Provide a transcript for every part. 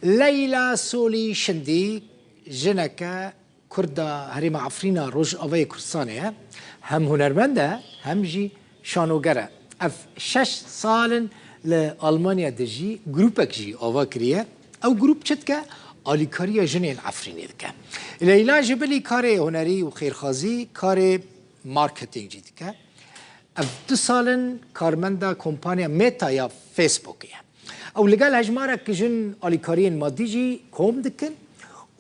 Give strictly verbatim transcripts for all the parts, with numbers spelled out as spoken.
Leyla Solî Şindî jineke Kurda herêma Efrîna Rojavayê Kurdistanê ye. Hem hunermend e, hem jî şanoger e. Ev şeş sal in li Almanya dijî, grûpek jî ava kiriye. Ew grûp çi dike? Alîkariya jinên Efrînê dike. Leyla ji bilî karê hunerî û xêrxwazî, karê marketing jî dike. Ev du sal in karmenda kompanya Meta ya Facebookê ye. Ew li gel hejmarek jin alîkariyên madî jî kom dikin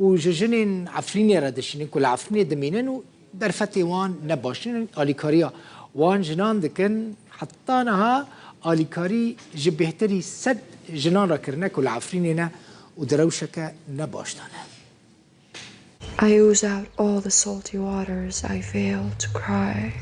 û ji jinên Efrînê re dişînin ku li Efrînê dimînin û derfetê wan ne baş in, alîkariya wan jinan dikin. Heta niha alîkarî ji bêhtirî sed jinan re kirine ku li Efrînê ne û di rewşeke ne baş de ne. I ooze out all the salty waters, I fail to cry.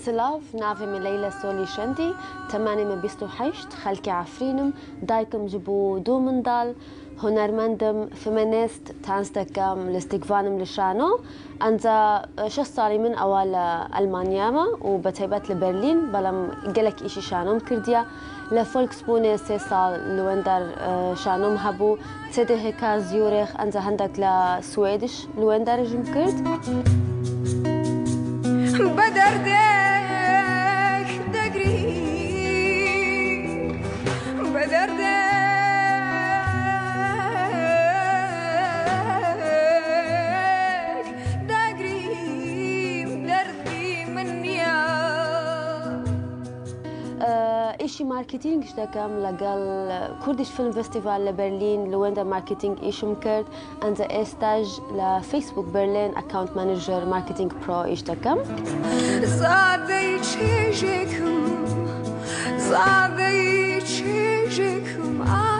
Silav, navê min Leyla Solî Şendî, temenê min bîst û heşt, xelkê Efrîn im, dayk im ji bo du mindal, hunermend im, feminist, tans dikim, lîstikvan im li şano. Enca, e, şeş salî min ewa li Elmanya me û bi taybet li Berlîn, belam gelek îşî şano min kirdiye. Li Volksbühne sê sal li wender, e, şano min hebû. C D H K Zurich, enca hendek li Swêdiş li wender jî min kir. Bi derdek degrî, bi derdek degrî, derdî min niya. Îşî marketing jî dikim, legel Kurdish Film Festival li Berlîn li wenda marketing îşim kir. Enca êsta jî li Facebook Berlin Account Manager Marketing Pro îş dikim. Zadeyî çêjêk im, zadeyî çêjêk im.